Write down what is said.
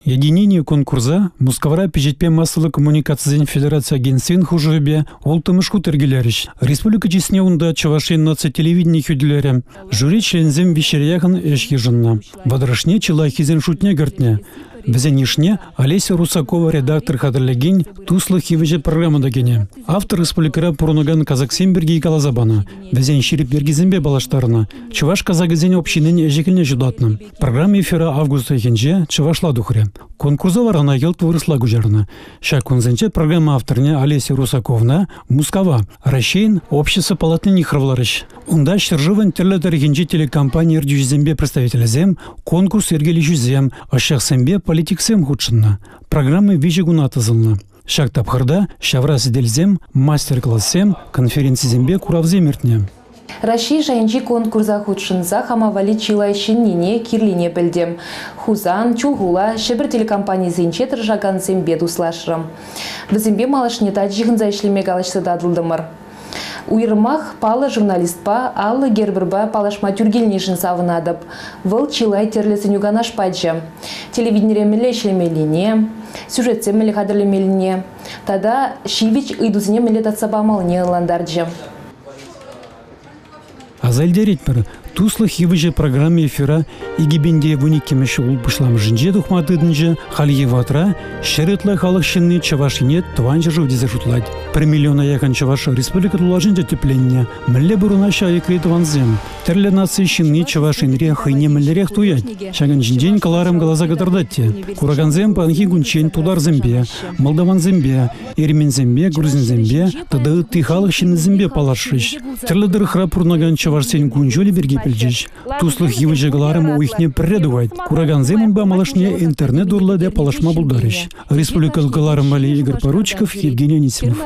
Единение конкурса Мускавра пичетпе массӑллӑ коммуникацисен федераци агентствин хушӑвӗпе улттӑмӗш хут йӗркелерӗҫ. Республика чысне унта Чӑваш Ен наци телевидени хӳтӗлерӗ. Жюри членсем виҫҫӗре яхӑн ӗҫ йышӑннӑ. Вӑтӑрӑшне чи лайӑххисен шутне кӗртнӗ. Вӗсен йышне Олеся Русакова редактор хатӗрлекен «Туслӑх йывӑҫӗ» программа та кӗнӗ. Автор республикӑра пурӑнакан казаксем пирки каласа панӑ, вӗсен ҫирӗп йӗркисемпе паллаштарнӑ, чӑваш казакӗсен общинин ӗҫӗ-хӗлне ҫутатнӑ. Программа эфира август уйӑхӗнче чӑвашла тухрӗ. Конкурса вара ӑна йӑлт вырӑсла куҫарнӑ. Ҫак кунсенче программа авторне Олеся Русаковна Мускава, Раҫҫейӗн общество палатине йыхравларӗҫ. Унта ҫӗршывӑн тӗрлӗ тӑрӑхӗнчи телекомпани ертӳҫисемпе представителӗсем, конкурс йӗркелӳҫисем, ӑсчахсемпе политиксем хутшӑннӑ. Программа виҫӗ куна тӑсӑлнӑ. Ҫак тапхӑрта ҫавра сӗтелсем, мастер-классем, конференцисемпе куравсем иртнӗ. Раҫҫей шайӗнчи конкурса хутшӑнса хама валли чылай ҫӗннине, кирлине пӗлтӗм. Хусан, Чулхула, Ҫӗпӗр телекомпанисенче тӑрӑшакансемпе туслашрӑм. Вӗсемпе малашне тачӑ ҫыхӑнса ӗҫлеме калаҫса татӑлтӑмӑр. Уйрӑмах паллӑ журналистпа Алла Герберпа паллашма тӳр килнишӗн савӑнатӑп. Вӑл чылай тӗрлӗ сӗнӳ-канаш пачӗ. Телевиденире мӗнле ӗҫлемеллине, сюжетсем мӗнле хатӗрлемеллине тата ҫивӗч ыйтусене мӗнле татса памаллине ӑнлантарчӗ. Аса илтеретпӗр, Туслӑх йывӑҫӗ программа эфира 2012 ҫул пуҫламӑшӗнче тухма тытӑнчӗ. Хальхи вӑхӑтра ҫӗр ытла халӑх ҫынни Чӑваш Ене тӑван ҫӗршыв тесе шутлать. Пӗр миллиона яхӑн чӑваш республика тулашӗнче тӗпленнӗ. Мӗнле пурӑнаҫҫӗ аякри тӑвансем? Тӗрлӗ наци ҫынни Чӑваш Енре хӑйне мӗнлерех туять? Ҫакӑн ҫинчен кӑларӑм каласа кӑтартать те. Куракансем паянхи кунччен тутарсемпе, молдавансемпе, эрменсемпе, грузинсемпе тата ытти халӑх ҫыннисемпе паллашрӗҫ. Тӗрлӗ тӑрӑхра пурӑнакан чӑвашсен кун-ҫулӗ пирки пӗлчӗҫ. Туслӑх йывӑҫӗ кӑларӑм уйӑхне пӗрре тухать. Куракансем унпа малашне интернет урлӑ та паллашма пултарӗҫ. Республика кӑларӑм валли Игорь Поручиков, Евгений Анисимов.